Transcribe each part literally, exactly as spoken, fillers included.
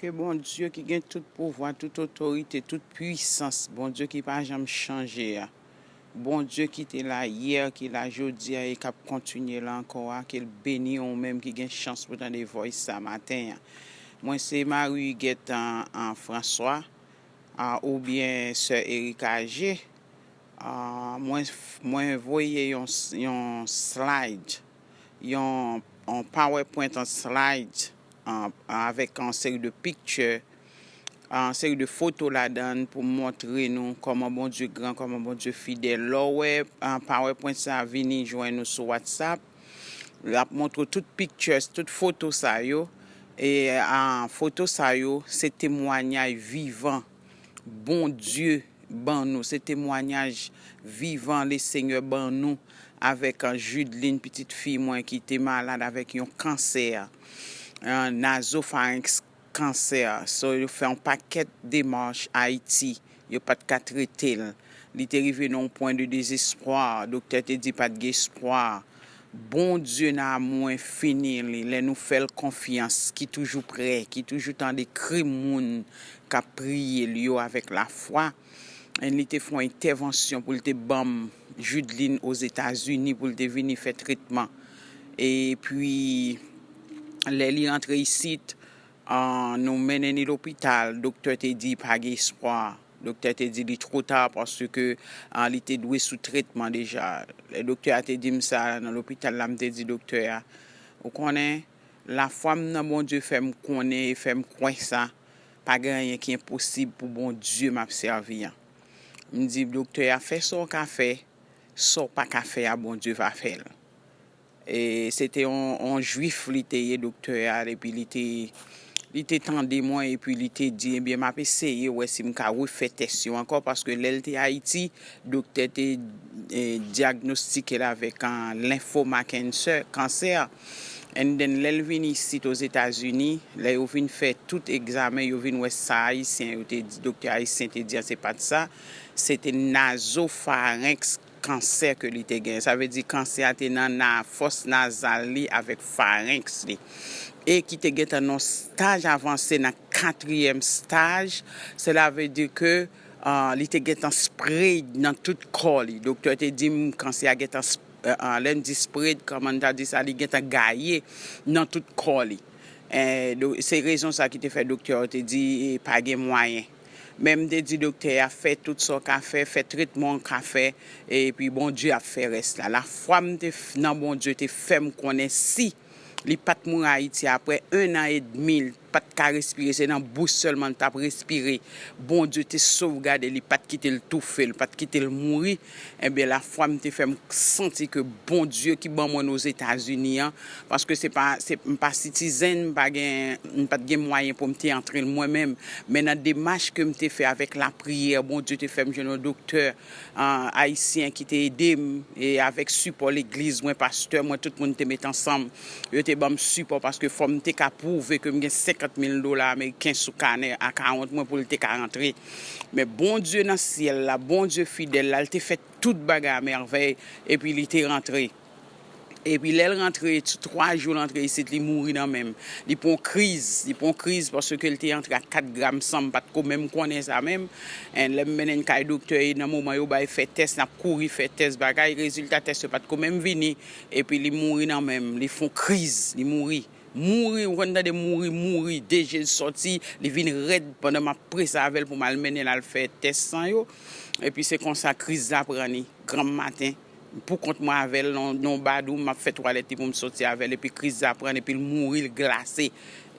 Ke Bondye ki gen tout pouvwa, tout otorite, tout pwisans, Bondye ki pa janm chanje a, Bondye ki te la yè, ki la jodi a e k ap kontinye la ankò a, ke l beni w ou menm ki gen chans pou tande voice sa maten an. Mwen se Marie Huguette an, an François, a, oubyen Sè Erika G. A, mwen, mwen voye yon, yon slide, yon, yon PowerPoint an slide, a, avèk yon seri de picture, a, yon seri de foto ladan l pou montre nou kòman Bondye gran, kòman Bondye fidèl. Lè w wè, a, PowerPoint sa a vini jwenn nou sou WhatsApp, l ap montre tout pictures, tout foto sa yo. E, a, foto sa yo, se temwanyaj vivan Bondye ban nou, se temwanyaj vivan Lesenyè ban nou avèk, a, Judeline, pitit fi mwen ki te malad avèk yon kansè, a, nazopharynx kansè. So, yo fè yon pakèt demach Ayiti, yo pa t ka trete l. Li te rive nan yon pwen de dezespwa, doktè te di pa t gen espwa. Bondye nan amou enfini li, lè nou fè l konfyans, ki toujou prè, ki toujou tande kri moun k ap priye l yo avèk lafwa. And li te fè yon entèvansyon pou l te ban m Judeline Ozetazini pou l te vini fè tretman. Epi, lè li rantre isit, a, nou mennen li lopital, doktè te di pa gen espwa. Doktè te di li twò ta paske, a, li te dwe sou tretman deja. Lè doktè a te di m sa nan lopital la, m te di doktè a, ou konnen, lafwa m nan Bondye fè m konnen e fè m kwè sa, pa gen anyen ki enposib pou Bondye m ap sèvi an. M di doktè a, fè sa w ka fè, sa w pa ka fè a, Bondye va fè l. E se te yon, yon jwif li te ye, doktè a, epi li te, li te tande mwen, epi li te di, ebyen, m ap eseye wè si m ka refè tès yo ankò, paske lè l te Ayiti, doktè te, e, dyagnostike l avèk, a, lymphoma cancer, kansè. And then, lè l vin isit Ozetazini, lè yo vin fè tout egzamen, yo vin wè sa Ayisyen yo te di, doktè ayisyen te di an, se pa t sa, se te nazopharynx kansè ke li te gen. Sa vle di kansè a te nan, nan fòs nazal li avèk pharynx li. E ki te gentan nan staj avanse, nan katriyèm staj. Sela vle di ke, a, li te gentan spread nan tout kò li. Doktè te di m kansè a gentan sp-, a, a, lè m di spread, kòman m ta di sa, li gentan gaye nan tout kò li. E, do-, se rezon sa ki te fè doktè yo te di, e, pa gen mwayen. Men m te di doktè a, fè tout sa w ka fè, fè tretman w ka fè, epi Bondye ap fè rès la. Lafwa m te f-, nan Bondye te fè m konnen si li pa t mouri Ayiti apre en an edmi, li pa t ka respire, se nan bouch sèlman l t ap respire. Bondye te sovgade li, pa t kite l toufe, li pa t kite l mouri. Ebyen, lafwa m te fè m santi ke Bondye ki ban mwen Ozetazini an, paske se pa, se, m pa citizen, m pa gen, m pa t gen mwayen pou m te antre l mwen menm. Men nan demach ke m te fè avèk lapriyè, Bondye te fè m jwenn yon doktè, a, ayisyen ki te ede m, e avèk sipò legliz mwen, pastè mwen, tout moun te met ansanm. Yo te ban m sipò paske fò m te ka pwouve ke m gen senkant mil dola ameriken sou kanè akawont mwen pou l te ka rantre. Men Bondye nan syèl la, Bondye fidèl la, l te fè tout bagay a mèvèy, epi li te rantre. Epi lè l rantre, t-, twa jou l antre isit, li mouri nan men m. Li pran kriz, li pran kriz paske l te antre ak kat gram san, m pa t ko menm konnen sa menm. And lè m mennen l kay doktè, e nan moman yo bay fè tès, n ap kouri fè tès bagay, rezilta tès yo pa t ko menm vini. Epi li mouri nan men m, li fon kriz, li mouri. Mouri, ou konn tande mouri, mouri, de je l sòti, li vin rèd pandan m ap prese avè l pou m al mennen l al fè tès san yo. Epi se konsa kriz la pran li, granm maten, pou kont mwen avè l, nan, nan badou, m ap fè twalèt li pou m soti avè l, epi kriz la pran l, epi l mouri, l glase.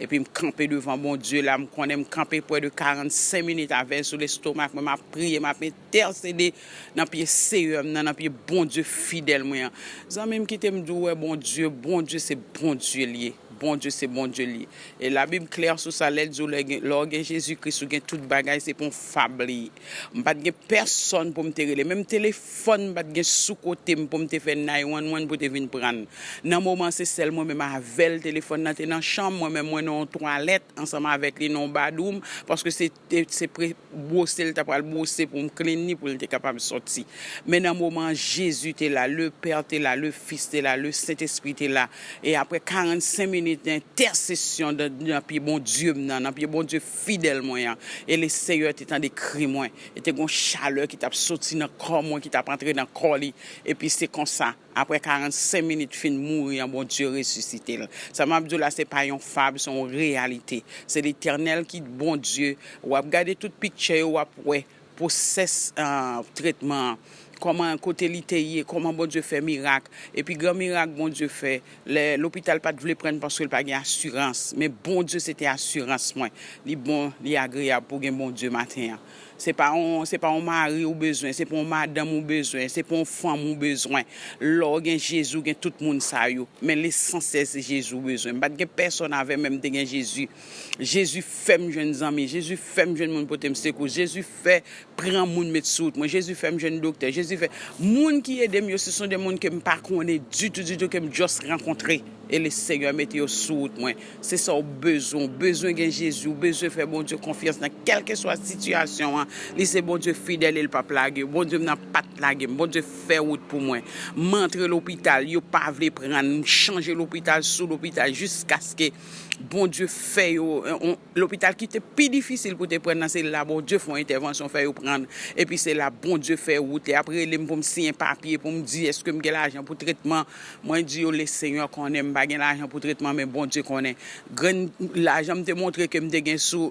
Epi m kanpe devan Bondye la, m konnen m kanpe prè de karannsenk minit avè l sou lestomak mwen, m ap priye, m ap entèsede nan pye Seyè m nan, nan pye Bondye fidèl mwen an. Zanmi m, kite m di w, wè Bondye, Bondye se Bondye l ye. Bondye se Bondye l ye. E Labib klè sou sa, lè l di w, lè gen, lè w gen Jezi Kris, ou gen tout bagay, se pa yon fab li ye. M pa t gen pèsòn pou m te rele. Menm telefòn, m pa t gen sou kote m pou m te fè nine one one pou te vin pran l. Nan moman, se sèl mwen menm avè l, telefòn nan te nan chanm, mwen menm mwen nan yon twalèt ansanm avèk li nan yon badoum, paske se, se pre-, bwose l ta pral bwose pou m clean li, pou l te kapab sòti. Men nan moman an, Jezi te la, le Pè te la, le Fis te la, le Sentespri te la. E apre karannsenk minit, entèsesyon nan, nan pye Bondye m nan, nan pye Bondye fidèl mwen an. E le Senyè te tande kri mwen. E te gon chalè ki t ap soti nan kò mwen, ki t ap antre nan kò li. Epi se konsa, apre karannsenk minit fin mouri an, Bondye resisite l. Sa m ap di w la, se pa yon fab, se yon reyalite. Se Letènèl ki Bondye. W ap gade tout pikchè yo, w ap wè pwosès, ah, tretman an. Kòman, kote li te ye, kòman Bondye fè mirak. Epi gran mirak Bondye fè, lè lopital pa t vle pran l paske l pa gen asirans. Men Bondye se te asirans mwen. Li bon, li agreyab pou gen Bondye maten an. Se pa yon, se pa yon mari ou bezwen, se pa yon madanm ou bezwen, se pa yon fanm ou bezwen. Lè w gen Jezi, w gen tout moun sa yo. Men lesansyèl se Jezi w bezwen. M pa t gen pèsòn avè m, men m te gen Jezi. Jezi fè m jwenn zanmi, Jezi fè m jwenn moun pote m sekou, Jezi fè pran moun met sou wout mwen, Jezi fè m jwenn doktè, Jezi fè moun ki ede m yo, se son de moun ke m pa konnen ditou, ditou, ke m just rankontre. E le Senyè mete yo sou wout mwen. Se sa w bezwen. W bezwen gen Jezi. W bezwen fè Bondye konfyans nan kèlkeswa sitiyasyon an. Li se Bondye fidèl e l p ap lage w. Bondye m nan pa t lage m. Bondye fè wout pou mwen. M antre lopital, yo pa vle pran m. M chanje lopital sou lopital jiskaske Bondye fè yo, eh, on, lopital ki te pi difisil pou te pran nan, se la Bondye fè yon entèvansyon, fè yo pran. Epi se la Bondye fè wout. Li ap rele m pou m siyen papye, pou m di èske m gen lajan pou tretman. Mwen di yo, le Senyè konnen m pa gen lajan pou tretman, men Bondye konnen. Grenn lajan m te montre ke m te gen sou,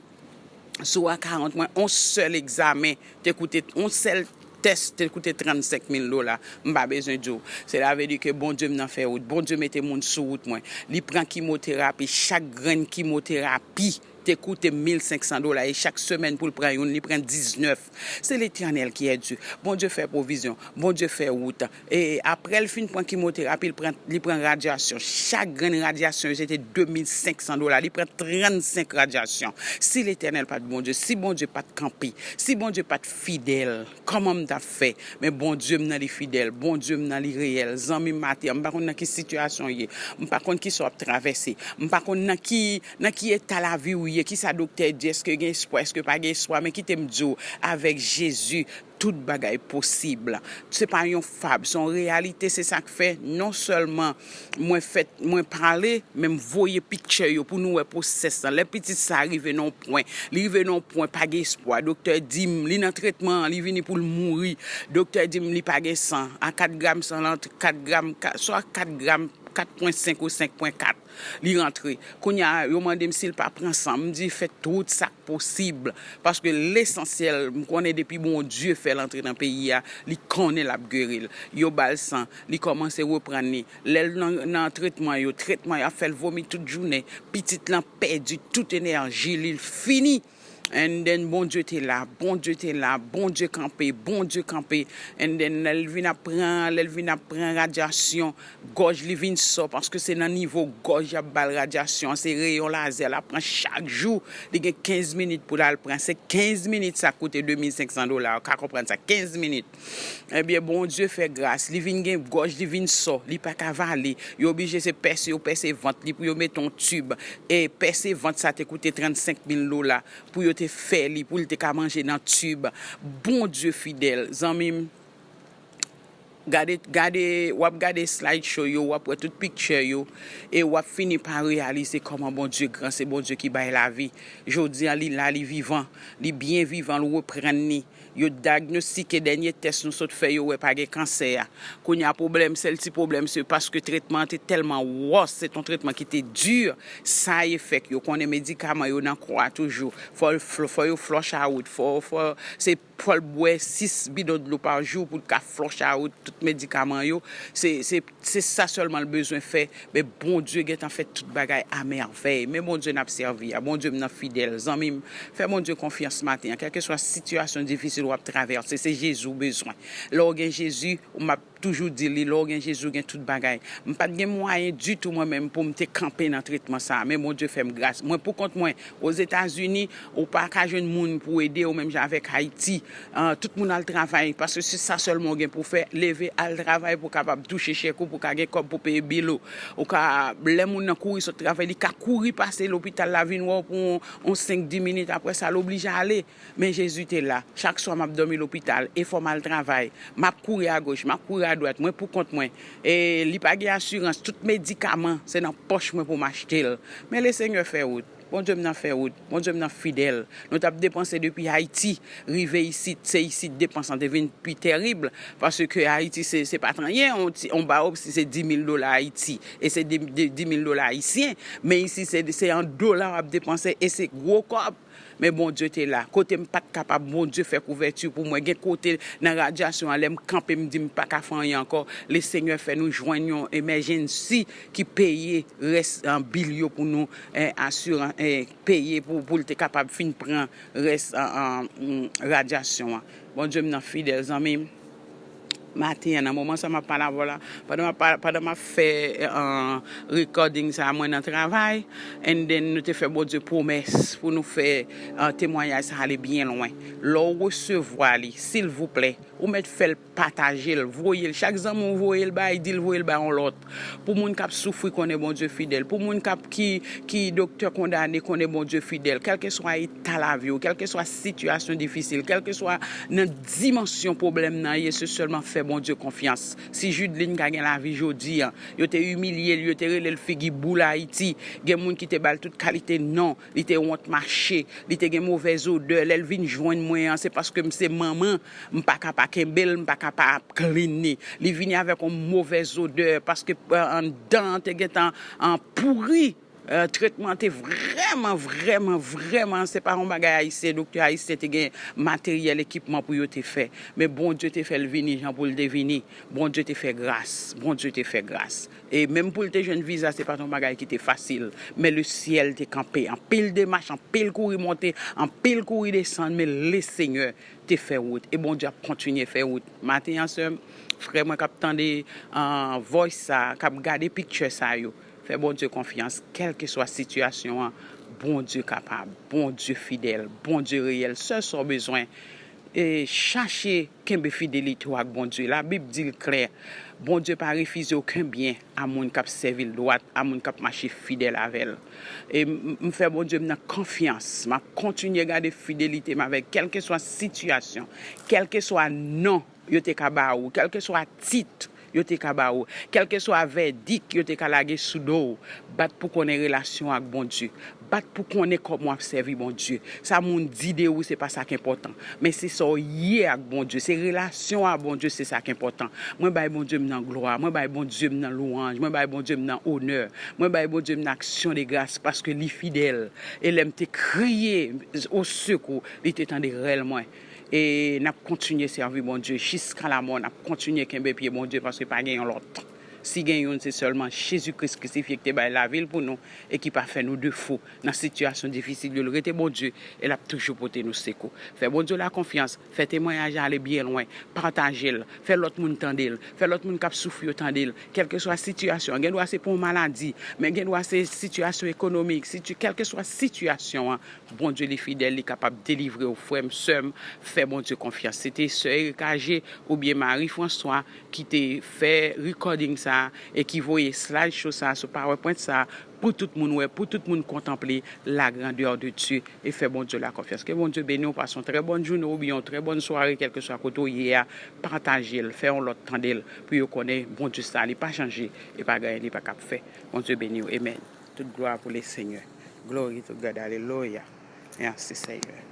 sou akawont mwen, on sèl egzamen te koute, on sèl tès te koute trannsenk mil dola. M pa bezwen di w. Sela vle di ke Bondye m nan fè wout. Bondye mete moun sou wout mwen. Li pran kimoterapi. Chak grenn kimoterapi te koute mil senk san dola. E chak semèn pou l pran youn, li pran diznèf. Se Letènèl ki è Dye. Bondye fè pwovizyon. Bondye fè wout. E apre l fin pran kimoterapi, li pran, li pran radyasyon. Chak grenn radyasyon yo, se te de mil senk san dola. Li pran trannsenk radyasyon. Si Letènèl pa t Bondye, si Bondye pa t kanpe, si Bondye pa t fidèl, kòman m t ap fè? Men Bondye m nan, li fidèl. Bondye m nan, li reyèl. Zanmi m, maten an, m pa konn nan ki sitiyasyon w ye. M pa konn kisa w ap travèse. M pa konn nan ki, nan ki eta lavi w ye. Kisa doktè di? Èske gen espwa? Èske pa gen espwa? Men kite m di w, avèk Jezi, tout bagay posib. Se pa yon fab, se yon reyalite. Se sa k fè, non sèlman mwen fèt, mwen pale, men m voye pikchè yo pou nou wè pwosès lan. Lè pitit sa rive nan yon pwen, li rive nan yon pwen, pa gen espwa. Doktè di m, li nan tretman an, li vini pou l mouri. Doktè di m, li pa gen san. A kat gram san lan, kat gram, ka-, swa kat gram, kat pwen senk ou senk pwen kat, li rantre. Kounye a, yo mande m si l pa pran san. M di, fè tout sa k posib. Paske lesansyèl, m konnen depi Bondye fè l antre nan peyi a, li konnen l ap geri l. Yo ba l san, li kòmanse reprann li. Lè l nan, nan tretman yo, tretman yo ap fè l vomi tout jounen. Pitit lan pèdi tout enèji li, l fini. And then, Bondye te la, Bondye te la, Bondye kanpe, Bondye kanpe. And then, lè l vin ap pran, lè l vin ap pran radyasyon, gòj li vin sò, paske se nan nivo gòj y ap ba l radyasyon an, se reyon lazè l ap pran chak jou. Li gen kenz minit pou l al pran. Se kenz minit sa koute de mil senk san dola, ou ka konprann sa, kenz minit. Ebyen, Bondye fè gras, li vin gen gòj, li vin sò, li pa ka vale. Yo oblije se pèse, yo pèse vant li pou yo mete yon tib. E pèse vant sa te koute trannsenk mil dola pou yo te fè li, pou l te ka manje nan tib. Bondye fidèl, zanmi m. Gade, gade, w ap gade slide show yo, w ap wè tout picture yo, e w ap fini pa reyalize kòman Bondye gran, se Bondye ki bay lavi. Jodi a, li la, li vivan, li byen vivan, l reprann li. Yo dyagnostike, dènye tès nou sot fè, yo wè pa gen kansè a. Kounye a, pwoblèm, sèl ti pwoblèm, se paske tretman an te tèlman wòs, se t on tretman ki te di, side effect, yo konnen medikaman yo nan kò a toujou. Fò, fò, fò yo flush out, fò, fò, se fò l bwè sis bidon dlo pa jou pou l ka flush out tout medikaman yo. Se, se, se sa sèlman l bezwen fè. Men Bondye gentan fè tout bagay a mèvèy. Men Bondye n ap sèvi a. Bondye m nan fidèl. Zanmi m, fè Bondye konfyans maten an. Kèlkeswa sitiyasyon difisil w ap travèse, se Jezi w bezwen. Lè w gen Jezi, ou m ap toujou di li, lè w gen Jezi, w gen tout bagay. M pa t gen mwayen ditou mwen menm pou m te kanpe nan tretman sa a, men Bondye fè m gras. Mwen poukont mwen, Ozetazini, ou pa ka jwenn moun pou ede w, menm jan avèk Ayiti. Ah, tout moun al travay, paske se sa sèlman w gen pou fè, leve al travay pou w kapab touche chèk ou, pou w ka gen kòb pou peye bil ou. Ou ka, lè moun nan kouri sot travay, li ka kouri pase lopital la vin wè w pou yon, yon senk, dis minit, apre sa, l oblije ale. Men Jezi te la. Chak m ap dòmi lopital, e fò m al travay. M ap kouri agoch, m ap kouri adwat, mwen pou kont mwen. E li pa gen asirans, tout medikaman, se nan pòch mwen pou m achte l. Men Lesenyè fè wout. Bondye m nan fè wout. Bondye m nan fidèl. Nou t ap depanse depi Ayiti, rive isit, se isit depans lan te vin pi tèrib, paske Ayiti se, se pa t anyen, on ti, on bawob si se dis mil dola Ayiti, e se dis mil dola ayisyen, men isi se, se an dola w ap depanse, e se gwo kòb. Men Bondye te la. Kote m pa t kapab, Bondye fè kouvèti pou mwen. Gen kote nan radyasyon an, lè m kanpe, m di m pa ka fè anyen ankò. Lesenyè fè nou jwenn yon emèjensi ki peye rès, an, bil yo pou nou, en, asiran-, en, peye pou, pou l te kapab fin pran rès, an, an, mm, radyasyon an. Bondye m nan fidèl, zanmi m. Maten an, nan moman sa m ap pale avè w la, pandan m ap pa-, pandan m ap fè, an, recording sa a, mwen nan travay, and then nou te fè Bondye pwomès pou nou fè, an, temwayaj sa ale byen lwen. Lè w resevwa li, silvouplè, ou mèt fè l pataje l, voye l. Chak zanmi w voye l bay, di l voye l bay yon lòt. Pou moun k ap soufri, konnen Bondye fidèl. Pou moun k ap, ki, ki doktè kondane, konnen Bondye fidèl. Kèlkeswa eta lavi w, kèlkeswa sitiyasyon difisil, kèlkeswa nan dimansyon pwoblèm nan ye, se sèlman fè Bondye konfyans. Si Judeline ka gen lavi jodi an, yo te imilye l, yo te rele l figi boul Ayiti. Gen moun ki te ba l tout kalite non, li te wont mache, li te gen movèz odè. Lè l vin jwenn mwen an, se paske m se manman, m pa ka pa kenbe l, m pa ka pa ap clean li. Li vini avèk yon movèz odè, paske, eh, anndan an te gentan, an, pouri. Eh, tretman te vrèman, vrèman, vrèman, se pa yon bagay ayisyen, doktè ayisyen te gen materyèl, ekipman pou yo te fè. Men Bondye te fè l vini jan pou l te vini. Bondye te fè gras. Bondye te fè gras. E menm pou l te jwenn viza, se pa t yon bagay ki te fasil. Men lesyèl te kanpe. Anpil demach, anpil kouri monte, anpil kouri desann, men Lesenyè te fè wout. E Bondye ap kontinye fè wout. Maten an, sè m, frè mwen k ap tande, ah, voice sa, k ap gade picture sa yo, fè Bondye konfyans, kèlkeswa sitiyasyon an, Bondye kapab, Bondye fidèl, Bondye reyèl. Sèl sa w bezwen, e chache kenbe fidelite w ak Bondye. Labib di l klè, Bondye pa refize okenn byen a moun k ap sèvi l dwat, a moun k ap mache fidèl avè l. E m, m fè Bondye m nan konfyans, m ap kontinye gade fidelite m avè l, kèlkeswa sitiyasyon, kèlkeswa non yo te ka ba ou, kèlkeswa tit yo te ka ba ou, kèlkeswa vèdik yo te ka lage sou do w, bat pou konnen relasyon ak Bondye, bat pou konnen kòman w ap sèvi Bondye. Sa moun di de ou, se pa sa k enpòtan, men se sa w ye ak Bondye, se relasyon ak Bondye, se sa k enpòtan. Mwen bay Bondye m nan glwa, mwen bay Bondye m nan lwanj, mwen bay Bondye m nan onè, mwen bay Bondye m nan aksyon de gras, paske li fidèl. E lè m te kriye o sekou, li te tande rèl mwen. E n ap kontinye sèvi Bondye jiska lamò, n ap kontinye kenbe pye Bondye, paske pa gen yon lòt. Si gen youn, se sèlman Jezi Kris krisifye ki te bay lavi l pou nou e ki pa fè nou defo nan sitiyasyon difisil yo. L rete Bondye e l ap toujou pote nou sekou. Fè Bondye la konfyans, fè temwayaj la ale byen lwen, pataje l, fè lòt moun tande l, fè lòt moun k ap soufri yo tande l. Kèlkeswa sitiyasyon an, gen dwa se pou yon maladi, men gen dwa se sitiyasyon ekonomik, situ-, kèlkeswa sitiyasyon an, Bondye li fidèl, li kapab delivre w, frè m, sè m, fè Bondye konfyans. Se te sè Erika G oubyen Marie François ki te fè recording sa a e ki voye slide show sa a sou PowerPoint sa a pou tout moun wè, pou tout moun kontanple la grandeur de Dieu e fè Bondye la konfyans. Ke Bondye beni w, pase yon trè bòn jounen oubyen yon trè bòn sware, kèlkeswa kote w ye a, pataje l, fè yon lòt tande l pou yo konnen Bondye sa, li pa chanje e pa gen anyen li pa kab fè. Bondye beni w. Amen. Tout glwa pou Lesenyè. Glory to God. Alelouya. Mèsi, Senyè.